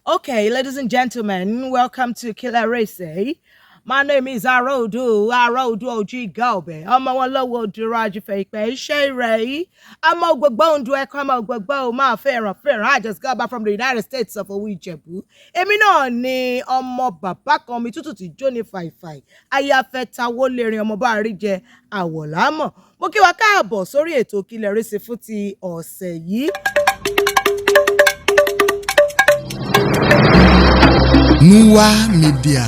Okay, ladies and gentlemen, welcome to Kí Lẹ Rí Sí. My name is Arodu, Arodu Ojigobe. Ọmọ wọn lọ́wọ́ òdúrà ajífẹ́ ìpẹ́ iṣẹ́ rẹ̀ yìí. Ọmọ gbogbo òǹdù ẹ̀kọ́ ọmọ gbogbo máa fẹ́ràn fẹ́ràn. I just got back from the United States of Owó Ìjẹ̀bú. Èmi náà ni ọmọ bàbá kan mi tútù tí jó ní fàìfàì. Ayáfẹ́ tawó lérin ọmọ bá rí jẹ àwọ̀lámọ̀. Mo kí wa káàbọ̀ sórí ètò Kí Lẹ Rí Sí fún ti ọ̀sẹ̀ yìí. Nuwa Media.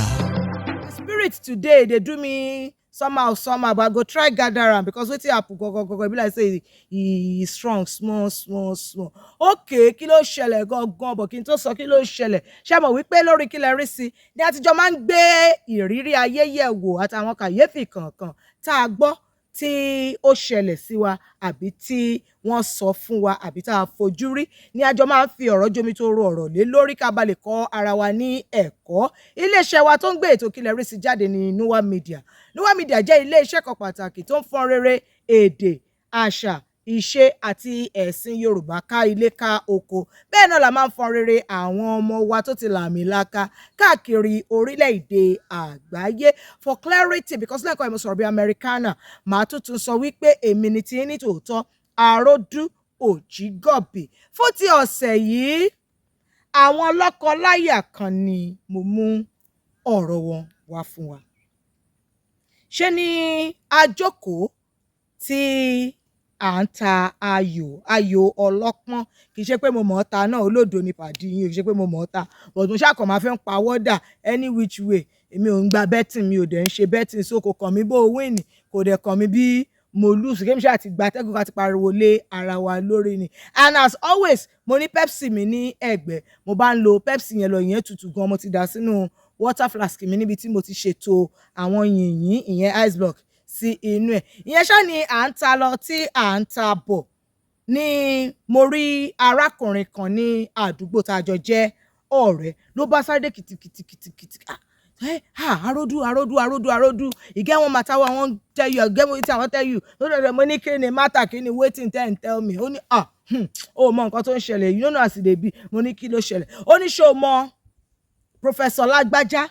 Spirit today dey do me somehow somehow, but I go try gather am because wetin happen gogogogo, e be like say e strong small small small. Okay, kí ló ṣẹlẹ̀ gangan? Bọ̀ kí n tó sọ kí ló ṣẹlẹ̀, ṣé mọ̀ wípé lórí Kí Lẹ Rí Sí ní àtijọ́ máa ń gbé ìrírí ayé yẹ̀ wò àtàwọn kàyéfì kọ̀ọ̀kan tá a gbọ́ tí ó ṣẹlẹ̀ sí wa, àbí tí wọ́n sọ fún wa, àbí tá a fojú rí, ní àjọ máa ń fi ọ̀rọ̀ jomitoro ọ̀rọ̀ lé lórí ká ba lè kọ́ ara wa ní ẹ̀kọ́. Iléeṣẹ́ wa tó ń gbé ètò Kí Lẹ Rí Sí jáde ní Nuwa Media. Nuwa Media jẹ́ iléeṣẹ́ kan pàtàkì tó ń fọ́n rere èdè, àṣà, ìṣe àti ẹ̀sìn Yorùbá ká ilé ká oko. Bẹ́ẹ̀ náà la máa ń fọ́n rere àwọn ọmọ wa tó ti làmìlaka káàkiri orílẹ̀-èdè àgbáyé. For clarity, because lẹ́ẹ̀kan ẹ̀ mo sọ̀rọ̀ bí Americana, màá tún sọ wípé èmi ni tí ní tòótọ́, Àròdú Òjìgọ̀bì. Fún ti ọ̀sẹ̀ yìí, àwọn lọ́kọ-láyà kan ni mo mú ọ̀rọ̀ wọn wá fún wa. Ṣe ni a jókòó tí à ń ta ayò, ayò ọlọ́pọ́n. Kì í ṣe pé mo mọ̀ ọ́ ta náà, olódo ni pàdí yín, kì í ṣe pé mo mọ̀ ọ́ ta, but mo ṣáà kàn máa fi ń pawọ́dà any which way. Èmi ò ń gba betting, mi ò dẹ̀ ń ṣe betting, so kò kàn mí bó win, kò dẹ̀ kàn mí bí mo lose. Kí n ṣáà ti gba atẹ́gùn, ká ti pariwo lé ara wa lórí ni. And as always, mo ní Pepsi mi ní ẹ̀gbẹ́, mo bá ń lo Pepsi yẹn lọ. Ìyẹn tutù gan, mo ti dà sínú water flask mi níbi tí mo ti ṣètò àwọn yìnyín, ìyẹn ice block, sí inú ẹ̀. Ìyẹn ṣáà ni à ń ta lọ tí à ń ta bọ̀ ni mo rí arákùnrin kan ní àdúgbò tá a jọ jẹ́ ọ̀rẹ́, ló bá sáré kìtìkìtìkìtìkìtì. Ah, Arodu, Arodu, Arodu, Arodu, e get one matter wey I wan tell you, I get wetin I wan tell you. Mo ní, "Kí ni matter? Kí ni wetin ten tell me?" Ó ní, "Ah, ó mọ nǹkan tó ń ṣẹlẹ̀, you no know as e dey be." Mo ní, "Kí ló ṣẹlẹ̀?" Ó ní, "Ṣé o mọ Professor Lágbájá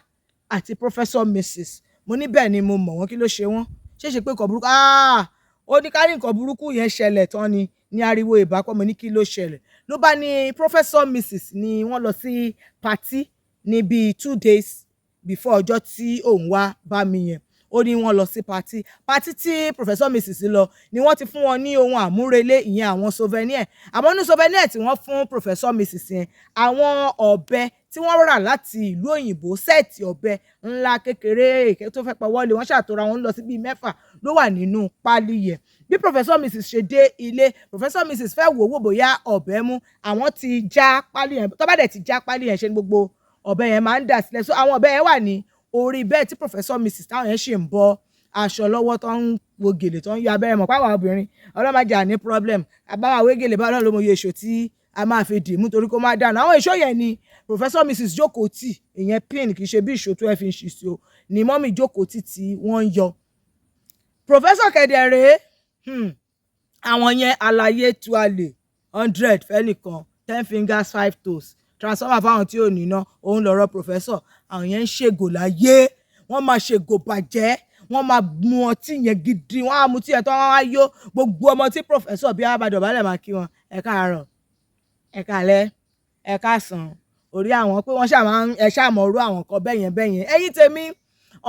àti Professor Mrs.?" Mo ní, "Bẹ́ẹ̀ ni, mo mọ̀ wọ́n. Kí ló ṣe wọ́n? Ṣé pé nǹkan burúkú?" Ah, ó ní ká ní nǹkan burúkú yẹn ṣẹlẹ̀ tán ni ní ariwo ìbápọ̀. Mo ní, "Kí ló ṣẹlẹ̀?" Ló bá ní Professor Mrs ni wọ́n lọ sí party ní bíi 2 days before ọjọ́ tí òun wá bá mi yẹn. Ó ní wọ́n lọ sí party. Party tí Professor Mrs lọ ni wọ́n ti fún wọn ní ohun àmúrelé, ìyẹn àwọn souvenir. Àmọ́ ní souvenir tí wọ́n fún Professor Mrs yẹn, àwọn ọ̀bẹ tí wọ́n rà láti ìlú òyìnbó, set ọ̀bẹ ńlá, kékeré, èké tó fẹ́ pawọ́ lé wọ́n ṣàtòrà wọn lọ sí bíi 6 ló wà nínú páálí yẹn. Bí Professor Mrs ṣe dé ilé, Professor Mrs fẹ́ wò wò bóyá ọ̀bẹ mú. Àwọn ti já páálí yẹn. Tó bá dẹ̀ ti já páálí yẹn, ṣe ni gbogbo ọ̀bẹ yẹn máa ń dà sílẹ̀. So àwọn ọ̀bẹ yẹn wà ní orí bẹ́ẹ̀ tí Professor Mrs táwọn yẹn ṣì ń bọ́ aṣọ lọ́wọ́, tó ń wo gèlè, tó ń yọ abẹ́rẹ́ mọ̀ pàwọn obìnrin ọlọ́mọdé ní problem àbáwá wé gèlè báwọn ló mọ iye èso tí a máa fi dì mú torí kó má dànù. Àwọn èso yẹn ni Professor Mrs jókòó tì, ìyẹn pin, kì í ṣe bí ìṣó 12 inches o, ni mummy jókòó tì tí wọ́n ń yọ. Professor kẹ̀dẹ̀rẹ́, àwọn yẹn àlàyé tuale 100 fẹ́nìkan, ten fingers five toes, transformer fáwọn tí ò ní ná. Òun lọ̀rọ̀ professor. Àwọn yẹn ń ṣègò láyé, wọ́n máa ṣègò bàjẹ́, wọ́n máa mu ọtí yẹn gidi, wọ́n á mu tí yẹn tó wọ́n á yó. Gbogbo ọmọ tí professor bí abadọ̀bálẹ̀ máa kí wọn, "Ẹ káàárọ̀, ẹ káalẹ́, ẹ káàsán." Orí àwọn pé wọ́n ṣáà máa ń ẹ ṣáà mọ̀ orú àwọn nǹkan bẹ́yẹn bẹ́yẹn. Ẹ̀yin tèmi,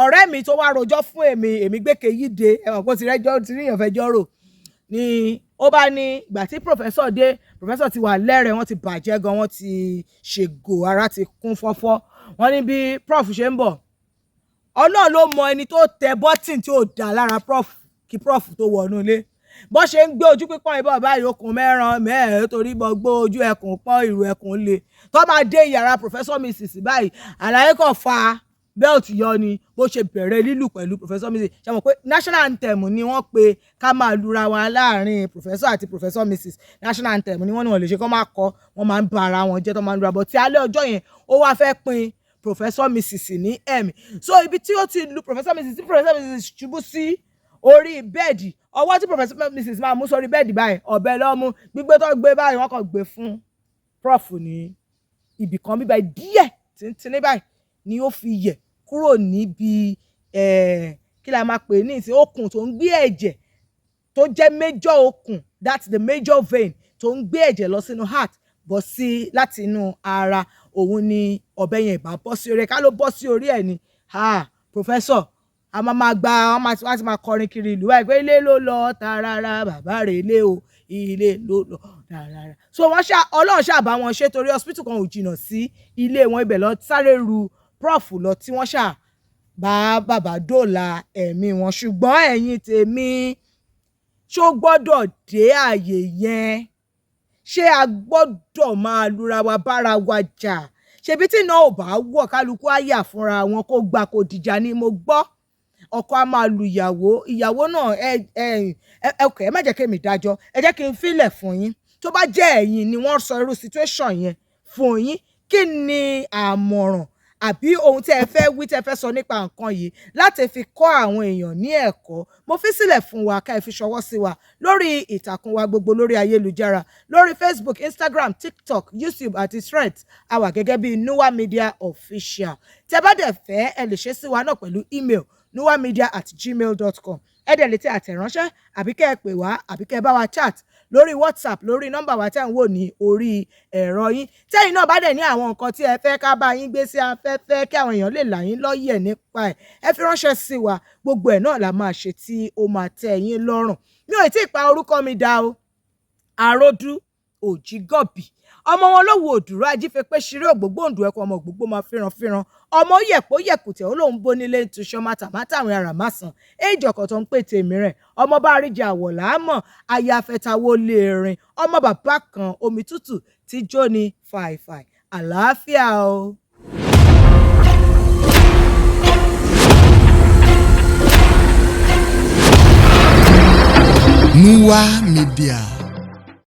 ọ̀rẹ́ mi tó wá rojọ́ fún èmi, èmi gbé kéyìí ẹ̀wọ̀n kó ti rẹ́jọ́ ti ríyàn fẹjọ́ rò ni, ó bá ní ìgbà tí professor dé, professor ti wà lẹ́rẹ̀ẹ́, wọ́n ti bàjẹ́ gan, wọ́n ti ṣègò, ara ti kún fọ́fọ́. Wọ́n ní bí prof ṣe ń bọ̀, Ọlọ́run ló mọ ẹni tó tẹ button tí ò dá lára prof kí prof tó wọnú ilé. Bó ṣe ń gbé ojú pípọ́n ìbọn báyìí, okùn mẹ́ran mẹ́ẹ̀ẹ́ torí bọ́ gbó ojú ẹkùn pọ́n ìrù ẹkùn le. Tó máa dé yàrá Professor Mrs báyìí, àlàyé kan fa belt yọ ni bó ṣe bẹ̀rẹ̀ lílù pẹ̀lú Professor Mrs. Ṣe mọ̀ pé national anthem ni wọ́n pe ká máa lura wa láàrin professor àti Professor Mrs? National anthem ni wọ́n ní wọ́n lè ṣe kó máa kọ́, wọ́n máa ń ba ara wọn jẹ́ tó máa ń lura bọ̀. Tí alẹ́ ọjọ́ yẹn, ó wá fẹ́ pin Professor Mrs ní ẹ̀mí. So ibi tí ó ti lu Professor Mrs, tí Professor Mrs ṣubú sí Orí bed, ọwọ́ tí Professor Mrs máa mú sórí bed báyìí, ọ̀bẹ ló mú. Gbígbé tó gbé báyìí, wọ́n kàn gbé fún prof ní ibì kan bíbá díẹ̀ tíntínní báyìí ni ó fi yẹ̀ kúrò níbi, kí la máa pè ní ìsìn, okùn tó ń gbé ẹ̀jẹ̀ tó jẹ́ major okùn, that's the major vein tó ń gbé ẹ̀jẹ̀ lọ sínú heart, bọ́ sí láti inú ara. Òun ni ọ̀bẹ yẹn ìbá bọ́ sí orí ẹ̀. Ká ló bọ́ sí orí ẹ̀ ni, ah, professor a máa gba, wọ́n ti máa kọrin kiri ìlú báyìí pé ilé ló lọ tarara, bàbá rẹ̀ lé o, ilé ló lọ tarara. So wọ́n ṣá, Ọlọ́run ṣáà bá wọn ṣe, torí hospital kan ò jìnnà sí ilé wọn. Ibẹ̀ lọ sáré ru prof lọ tí wọ́n ṣáà bá bàbá dóòlà ẹ̀mí wọn. Ṣùgbọ́n ẹ̀yin tèmi, ṣó gbọ́dọ̀ dé ààyè yẹn? Ṣé a gbọ́dọ̀ máa lura wa, bára wa jà? Ṣebí tí iná ò bá wọ̀, kálukú á yà fúnra wọn, kó gbà kó dìjà ni. Mo gbọ́ ọkọ á máa lu ìyàwó, ìyàwó náà. Ẹ ẹ ẹ ẹ má jẹ́ kí èmi dájọ́, ẹ jẹ́ kí n filẹ̀ fún yín. Tó bá jẹ́ ẹ̀yin ni wọ́n sọ irú situation yẹn fún yín, kí ni àmọ̀ràn àbí ohun tí ẹ fẹ́ wí, tí ẹ fẹ́ sọ nípa nǹkan yìí láti fi kọ́ àwọn èèyàn ní ẹ̀kọ́? Mo fi sílẹ̀ fún wa ká ẹ fi ṣọwọ́ sí wa lórí ìtàkùn wa gbogbo lórí ayélujára, lórí Facebook, Instagram, TikTok, YouTube àti Threads. A wà gẹ́gẹ́ bí Nuwa Media Official. Tẹ́ bá dẹ̀ fẹ́, ẹ lè ṣe sí wa náà pẹ̀lú email, nuwamedia@gmail.com. Ẹ dẹ̀ lè tẹ àtẹ̀ránṣẹ́, àbí kẹ́ ẹ pè wá, àbí kẹ́ ẹ bá wa chat lórí WhatsApp lórí nọ́mbà wa tẹ́ ń wò ní orí ẹ̀rọ yín. Tẹ́yìn náà bá dẹ̀ ní àwọn nǹkan tí ẹ fẹ́ ká bá yín gbé sí afẹ́fẹ́, kí àwọn èèyàn lè là yín lọ́yẹ̀ nípa ẹ̀, ẹ fi ránṣẹ́ sí wa. Gbogbo ẹ̀ náà la máa ṣe tí ó máa tẹ́ yín lọ́rùn. Mi ò tí ì pa orúkọ mi dà o. Àròdú Òjìgọ̀bì, ọmọ wọn ló wo òdùrú ajífẹpẹ ṣeré ògbógbòǹdù ẹkọ, ọmọ ògbógbó máa fẹ́ràn fẹ́ràn, ọmọ yẹ̀pọ̀ yẹ̀kùtẹ̀, ó lóun bónílé tuṣọ mátàmátàwọn ará másàn éèjì ọkọ̀ tó ń pè tèmi rẹ̀, ọmọ bá àríjà àwọ̀ làámọ̀ ayáfẹ́tawó lè rìn, ọmọ bàbá kan omi tútù tí jóni fàìfàì. Àlàáfíà o. Nuwa Media.